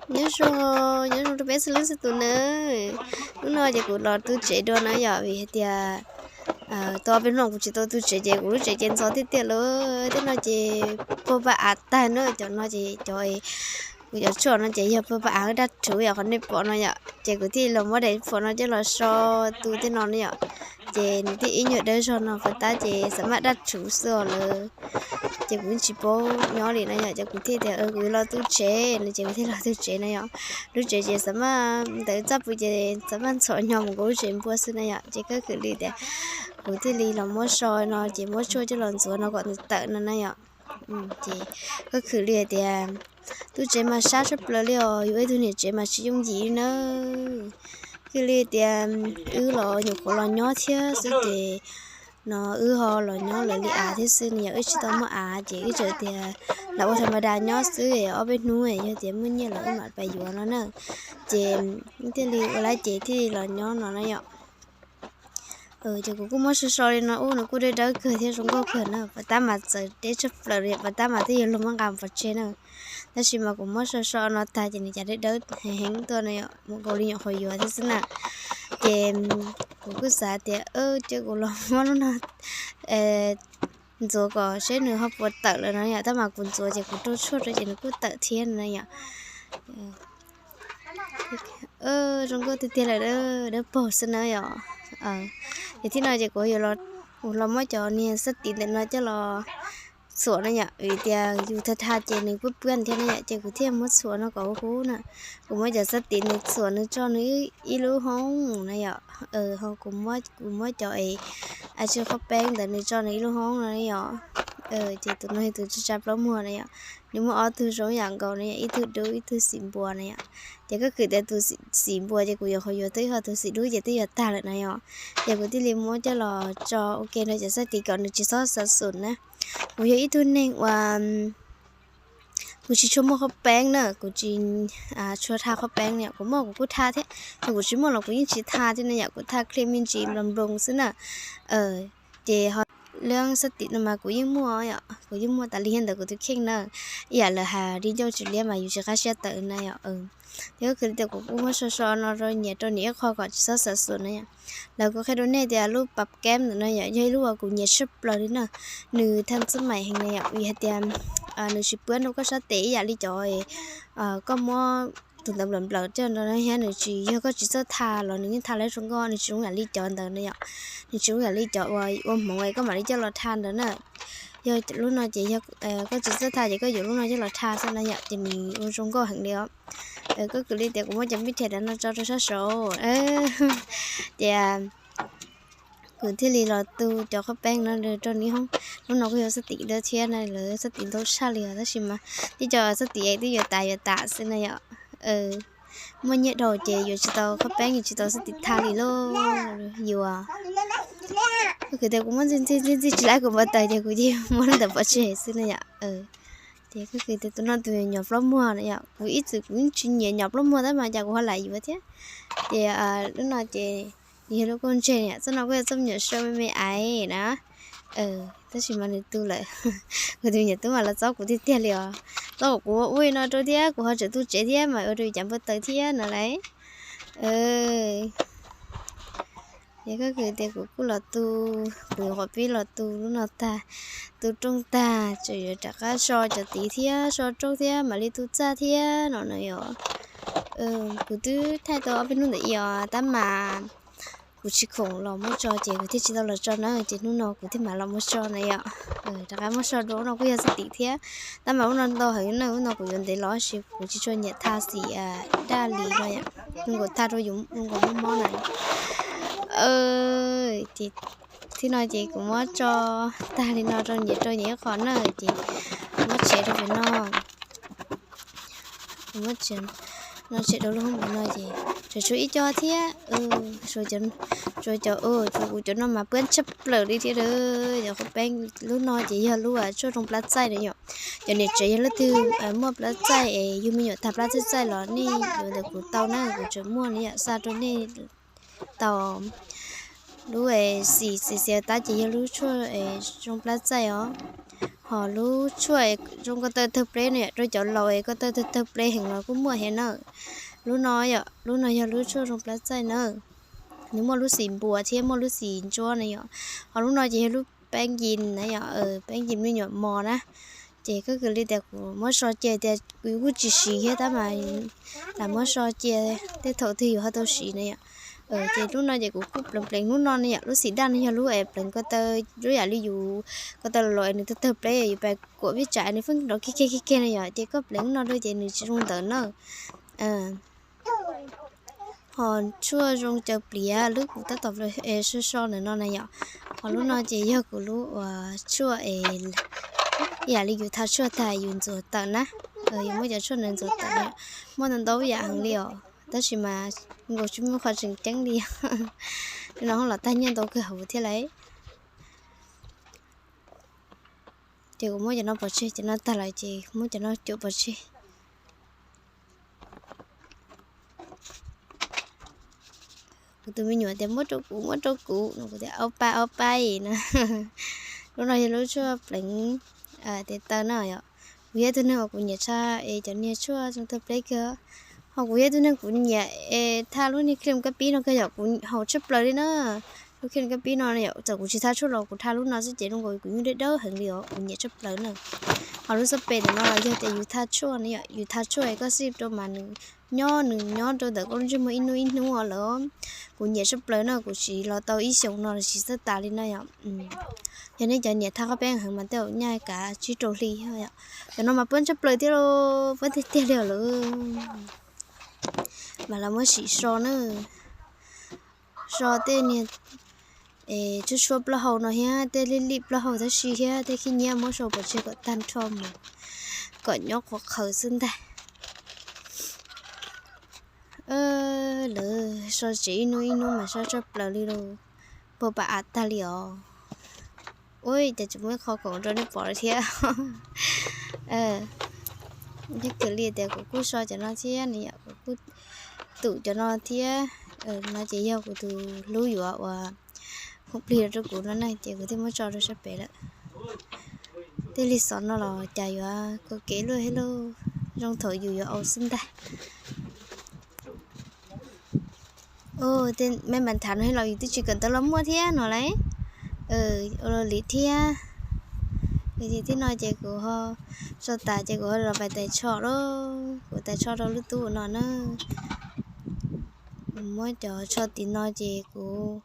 Nyob zoo, nyob zoo rau peb txhua leej txhua tus nawb. Hnub no ces kuv los tu tsev dua na yom, vim hais tias tau ob peb hnub kuv tsis tau tu tsev ces kuv lub tsev ces ntxhov tiag tiag lawm. Tej no ces puag paj av tag na, cov no ces cov, kuv cov tshuaj no ces yog puag paj av daj rhuv yom, qhov nej pom no yom, ces kuv thiaj los muab daim phuam no coj los so tu tej no na yom. Ces nws thiaj ib nyuag dawb zog no, puas tab ces xav maj daj rhuv xwb os lawm. Ces kuv tsis paub nyob li na yom, ces kuv thiaj tias kuv yuav los tu tsev no ces kuv thiaj los tu tsev na yom. Lub tsev ces xav maj ntawd txaj pw ces xav maj ntxhov nyo mus nkaus lub tsev npua xwb na yom, ces koj khwv li tias kuv thiaj li los muab so no ces muab tshuaj coj los ntxuav no kom nws tawm no na yom. Ces koj khwv li tias tu tsev mas sab tshaj plaws li os, yuav ib tug niam tsev mas tsis yooj yim li na. Koj khwv li tias wb los nyuam qhuav los nyob thiab xwb ces no wb ho los nyob lawv li av thiab xwb no yom, wb tsis tau muaj av ces wb tsuas tias los ua tha ma da nyob xwb, ob peb hnub yog tias muaj nyiaj los wb mam pais yuav no na. Ces thiaj li ua lab ces thiaj li los nyob no na yom. Ces kuv kuj muab so so li no ub, nws kuj dawb dawb kawg thiab zoo nkauj kawg na, puas tab mas txawv deb tshaj plaws li, puas tab mas twb yuav luag muab nqa pov tseg na. Tab sis mas kuv muab so so no tag ces nws cas dawb dawb heev heev tuaj no yom, mus nkaus li nyuam qhuav yuav thiab xwb na. Ces kuv kuj xav tias cia kuv los muab lub no ntxuav kom seb nws ho puas tawm lawm no yom, tab mas kuv ntxuav ces kuv rau tshuaj rau ces nws kuj tawm thiab no yom. Zoo nkauj tiag tiag lawm, dawb paug xwb na yom. Ces thib no ces kuv yuav los muab cov niag xab tiv ntawm no coj los txhuam na yom, vim tias yus tha tha ces nws puab puab thiab na yom, ces kuv thiaj muab txhuam no kom huv huv na. Kuv muab cov xab tiv nws txhuam nws tso nws ib lub hoob na yom. Ho kuv muab cov es a tsi qhob peeb ntawd nws tso nws ib lub hoob no yom. Ces tus no yog tus tsa plaub muag na yom, nws muaj ob tug zoo yam nkaus na yom, ib tug dub ib tug xim npua na yom. Ces koj khwv tias tus xim npua ces kuv yuav qhov yuav twb ho tus xim dub ces twb yuav tag lawm na yom. Ces kuv thiaj li muab coj los tso ua ke nrog cov xab tiv kom nws tsis txhob xav xum na. Kuv yog ib tug neeg uas kuv tsis tshua muaj qhob peeb na, kuv tsis tshua tha qhob peeb na, kuv muaj kuv kuj tha thiab, yog kuv tsis muaj los kuv yeej tsis tha thiab na yom, kuv tha khij me ntsis nploos nploos xwb na. Ces ho leej xab tiv no mas kuv yeej muaj yom, kuv yeej muaj tas li thiab ntawm kuv tus kheej na. Ib yam lawv hais li ncauj tsis liab mas yus tsis qab siab tawm na yom. Ces koj khwv li tias kuv kuj muab so so no rau nyiam rau nws ib qho kom tsis txhob xav xum na yom. Lawv kuv qhia rau nej tias lub pab keb ntawm no yom yog ib lub uas kuv nyiam tshaj plaws li na. Nws thaj txaj maim heev na yom, vim hais tias nws tsis puab rau koj sab tes ib yam li cov koj muab tus ntawd nplawm nplawm coj nrog no thiab nws tsis yog koj tsis txawj tha los nws yeej tha lawm zoo nkauj, nws tsis zoo yam li cov ntawd na yom. Nws tsis zoo yam li cov uas ua hmoov es koj mam li coj los tha ntawd na. Yog lub no ces yog koj tsis txawj tha ces koj yuav lub no coj los tha xwb na yom, ces nws ua zoo nkauj heev li os. Koj khwv li tias kuv muab cov npib rhe ntawd no tso rau sab saud, ces kuv thiaj li los tu cov qhob peeb no rau nws hoob. Lub no kuj yog xab tim dawb thiab na, lawv xab tim ntau tshaj li os, tab sis mas tib co xab tim twb yuav tas yuav tas xwb na yom. Muaj nyiaj dhau ces yuav tsis tau qhob peeb, yuav tsis tau xab tim tha li lauj. Yuav, koj khwv tias kuv muab ntxij ntxij ntxij ntxij tsis laib kuv npau taws ces kuv cia muab ntawm pov tseg xwb na yom. Ces koj khwv tias tus no tus nyuam plaub muag na yom, kuv ib txwm kuv yeej tsis nyiam nyuam plaub muag tab mas cas kuv ho lam yuav thiab. Ces lub no ces yog lub kauj ntseg na yom, txoj no kuj yog txoj me nyuam sua me me aiv na. Tab sis mas nws tu lawm, kuv tus me nyuam tub mas los txob kuv tiag tiag li os. Txob kom kuv ua ua no rau thiab kuv ho tseem tu tsev thiab mas ua rau cas npau taws thiab no lauj. Ces koj khwv tias kuv kuj los tu, kuv nyuam qhuav pib los tu lub no tag, tu rooj tag tseem yuav rov qab so cov tid thiab so rooj thiab mam li tu txaj thiab no na yom. Kuv twb thaij tau ob peb hnub ntawm ib os tab mas kuv tsis khoom los muab tso ces kuv thiaj tsis tau los tso na, ces hnub no kuv thiaj mam los muab tso na yom. Rov qab muab so dua, lub no kuj yog xab tim thiab, tab mas lub no ntau heev na, lub no kuv yuav ntev los sis kuv tsis tshua nyiam tha xim daj li no yom, zoo nkaus tha rau yus zoo nkaus mob mob na. Ces thib no ces kuv muab tso tag li no rau nyias rau nyias ib qho na, ces muab tshem rau pem no. Kuv muab tshem no tshem rau lub hoob pem no ces tseem tshuav ib co thiab, tshuav cov, tshuav kuv cov no mas puab tshaj plaws li thiab. Cov qhob peeb lub no ces yog lub tshuaj zoo plab txaij na yom. Cov niam tsev yog leej twg muaj plab txaij es yug me nyuam tag plab txaij txaij los nej yuav ntawm kuv tau na, kuv tseem muaj na yom, xa rau nej tau. Lub xim xim xim tab ces yog lub tshuaj zoo plab txaij os. Ho lub tshuaj zoo ko taw tawg pleb no yom, rau cov laus es ko taw tawg tawg pleb heev los kuj muaj thiab na. Lub no yom, lub no yog lub tshuaj zoo plab txaij na. Nws muaj lub xim npua thiab muaj lub xim ntsuab na yom. Ho lub no ces yog lub peeb yim na yom, peeb yim me nyuam mos na. Ces koj kwv li tias kuv muab so cia tias kuv kuj tsis siv thiab tab mas lam muab so cia tej thaum twg yus ho tau siv na yom. Ces lub no ces kuv kuj pleev pleev lub no na yom, lub xim daj no yog lub es pleev ko taw, lub yam li yus ko taw los es nws tawg tawg pleb yus pais kuam vij tsam nws pheej nrov kiag kiag kiag kiag na yom, ces koj pleev lub no rau ces nws tsis zoo ntawd na. Ho tshuaj zoo caw pliav lub kuv tab tom so so ntawm no na yom. Ho lub no ces yog kuv lub uas tshuaj es ib yam li yus tha tshuaj tag yus ntxuav tawm na. Yus muab cov tshuaj ntawd ntxuav tawm, muaj ntau ntau yam heev li os, tab sis mas nkaus tsis muaj qhov tseem ceeb li. Lub no los tag nyiaj ntau kawg hauv thiab lauj. Ces kuv muab cov no pov tseg, cov no tag lawm ces muab cov no cuam pov tseg. Kuv tus me nyuam tias muab rau kuv, muab rau kuv no, kuv tias au pa au pa na. Lub no yog lub tshuaj pleev tes taw na yom. Kuv yog ib tug neeg uas kuv nyiam tshaj es cov niag tshuaj zoo tawg pleb kawg. Ho kuv yog ib tug neeg kuv nyiam es tha lub niag cream kab pib no kawg yom, kuv haum tshaj plaws li na. Lub cream kab pib no yom, txawm kuv tsis tha tshuaj los kuv tha lub no xwb ces zoo nkaus kuv nyuj dawb dawb heev li os, kuv nyiam tshaj plaws na. Ho lub xab pes ntawm no los yog tias yus tha tshuaj na yom, yus tha tshuaj es koj sib rau mas nws nyob, nws nyob rau ntawm koj lub ntsej muag ib hnub ib hnub lawm. Kuv nyiam tshaj plaws na, kuv siv los tau ib xyoos no los siv txawj tas li na yom. Yog nej cov nyiam tha qhov peb heev mas tej zaum nyaj kav tsib rau hli yom. Cov no mas pab tshaj plaws thiab lauj, pab tiag tiag li os lawm. Mas lawv muab sim so na, so tej niag tshuab tshuab plaub hau no thiab tej lij lij plaub hau tab si thiab tej khib nyiab muab so pov tseg kom tag nrho mus, kom nyob qhuav qhawv xwb ntag. Lawv so tsev ib hnub ib hnub mas so tshaj plaws li lauj, npau pa av tag li os. Ua cas tsis muaj ib qho khoom rau nej pom lawm thiab. Yog kiag li tias kuv kuj so cov no thiab ne yom, kuv kuj tum cov no thiab. No ces yog kuv tus hlub yuav uas khoom plig rau kuv no na ces kuv thiaj muab tso rau sab pem lawm. Tej lig xov no los cas yuav kawg kev luaj thiab lauj, zoo thaum yus yuav aus xwb ntag. Tej me mas thav no los yus twb tsis kawm ntawv los muaj thiab no lauj. Ua li thiab. Ces tib no ces kuv ho so tas ces kuv ho los pais tais tsho lauj, kuv tais tsho rau lub tub no na. Kuv muab cov tsho tim no ces kuv,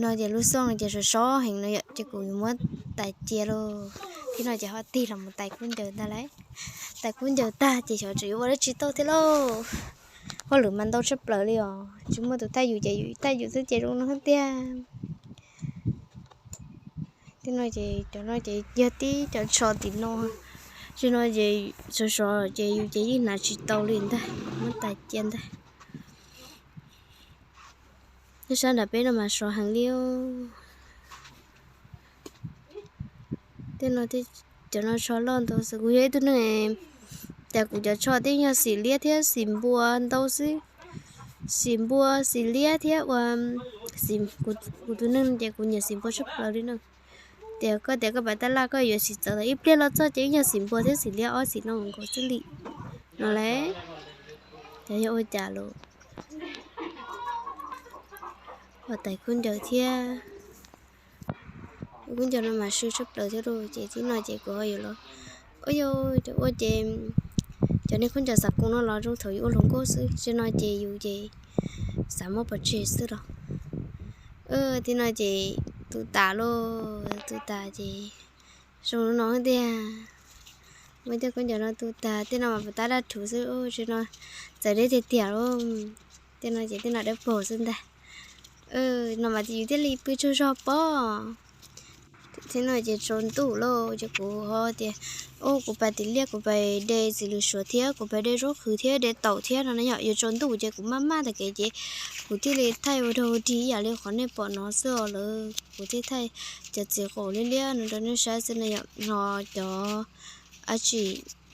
no ces lub xyoo no ces sov sov heev no yom ces kuv yuav muab tais cia lauj. Tib no ces ho tig los mus tais khaub ncaws ntag lauj. Tais khaub ncaws tag ces xyov tseem yuav ua dab tsi tau thiab lauj. Hauj lwm mas ntau tshaj plaws li os, tsis muaj tus thaij yus ces yus thaij yus xwb ces zoo no tiag. Tib no ces cov no ces yog tib cov tsho tim no, tsis no ces sov sov ces yus ces yeej hnav tsis tau li ntag, muab tais cia ntag. Nyob sab nram peb no mas sov heev li. Tej no, cov no tsho loj ntau xwb, kuv yog ib tug neeg tias kuv cov tsho twb yog xim liab thiab xim npua ntau xwb. Xim npua xim liab thiab ua, kuv tus neeg ces kuv nyiam xim npua tshaj plaws li na. Tias koj tias koj pais tab laj koj yuav xim txawv los ib pliag los txog ces ib yog xim npua thiab xim liab ob xim no nkaus xwb li no lauj. Cov yog ua cas los ua tais khaub ncaws thiab. Khaub ncaws no mas sw tshaj plaws thiab lauj, ces tib no ces kuv ho yuav los, ua yog cov ua ces cov niag khaub ncaws xav koom no los zoo thaum yus ua hluas nkauj xwb, tsis no ces yus ces xav muab pov tseg xwb los. Tib no ces tu tas lauj, tu tas ces zoo no tiag. Muab tej khaub ncaws no tu tas, tej no mas puas tab daj rhuv xwb, tsis no txawv deb tiag tiag lauj. Tej no ces tej no dawb paug xwb ntag. No mas ces yus thiaj li pw tsaug zog pob. Tib no ces tsaus ntuj lauj, ces kuv ho tias, o kuv pais tim liaj kuv pais de txiv lws suav thiab kuv pais de zaub qhwv thiab de taum thiab no na yom, yuav tsaus ntuj ces kuv maj maj tag kev ces kuv thiaj li thaij ua dog ua dig ib yam li qhov nej pom no xwb os lawm. Kuv thiaj thaij cov txiv qaum liab liab no rau nej saib xwb na yom, ho cov, a tsis,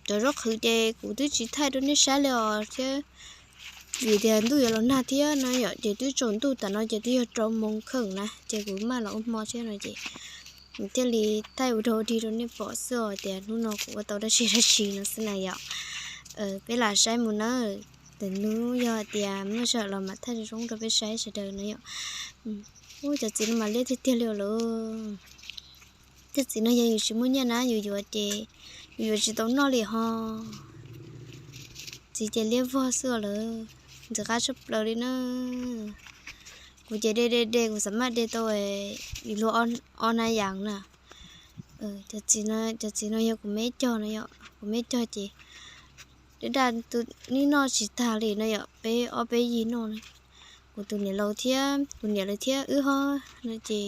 cov zaub qhwv ces kuv twb tsis thaij rau nej saib li os thiab. Vim tias ntuj yuav los nag thiab no yom, ces twb tsaus ntuj tas no ces twb yog rau moo kheej na, ces kuv maj los ua hmo thiab no ces Kuv thiaj li thaij ua dog ua dig rau nej pom xwb os, tias hnub no kuv ua tau dab tsi dab tsi no xwb na yom. Peb lam saib mus nawb, tam hnub yog tias muaj sij hawm los mam thaij zoo zoo rau peb saib sawv daws no yom. Ub, cov txiv no mas liab tiag tiag li lawm. Tej txiv no yog yus tsis muaj nyiaj na yus yuav ces yus yuav tsis tau noj li ho. Txiv ces liab vog xwb lawm, ntxim qab tshaj plaws li na. Kuv ces de de de kuv xav maj de tau yus luag ob na yas na. Cov txiv no yog kuv me cog no yom, kuv me cog ces daj daj tus nij noj tsis tag li no yom, peb ob peb yig noj na. Kuv tus niam laus thiab kuv niam lawv thiab wb ho no ces,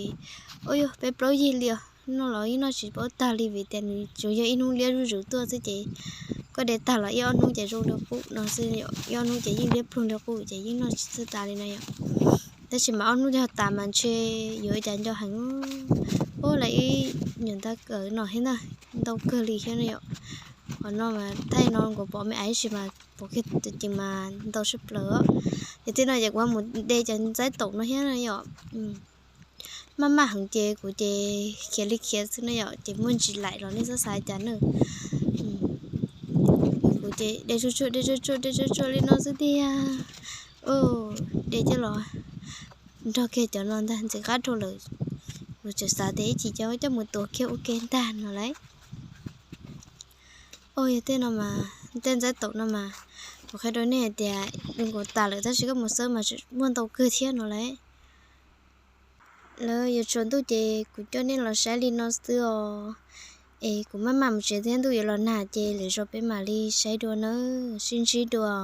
ub, yog peb plaub yig li os, noj los yeej noj tsis paub tag li vim tias nws tsuas yog ib hnub liab zuj zus tuaj xwb ces koj de tag los ib ob hnub ces zoo nraug qub no xwb, ib ob hnub ces yeej liab pluag nraug qub ces yeej noj tsis txawj tas li no yom. Tab sis mas ob hnub yog tas mas ntshe yuav ua cas nco heev. Ub, lawv ib nyuam ntag kawm no thiab ntag, ntau kawg li thiab no yom. Qhov no mas thaij no nkaus pom me ais ib si mas pom kiag ces mas ntau tshaj plaws os. Ces tej no ces kuv mus de cov ntxaib taum no thiab no yom. Maj maj heev ces kuv ces khiav li khiav xwb no yom, ces muaj ntsis laim los nej txhob xav cas na. Kuv ces de tsuag tsuag de tsuag tsuag de tsuag tsuag li no xwb tiag. De coj los nrog kiag cov no ntag ntxim qab dhau lawm. Kuv tseem xav tias ib chim coj coj mus tuav kiag ua ke ntag no lauj. Ub, yog tej no mas, tej ntxaib taum no mas, kuv qhia rau nej hais tias zoo nkaus tas lawm tab sis koj mus xawb mas muaj ntau kawg thiab no lauj. Lawv yuav tsaus ntuj ces kuv coj nej los saib li no xwb os. Es kuv maj mam mus tsev thiab ntuj yuav los nag ces lwm zaus peb mam li saib dua nawb, sib ntsib dua.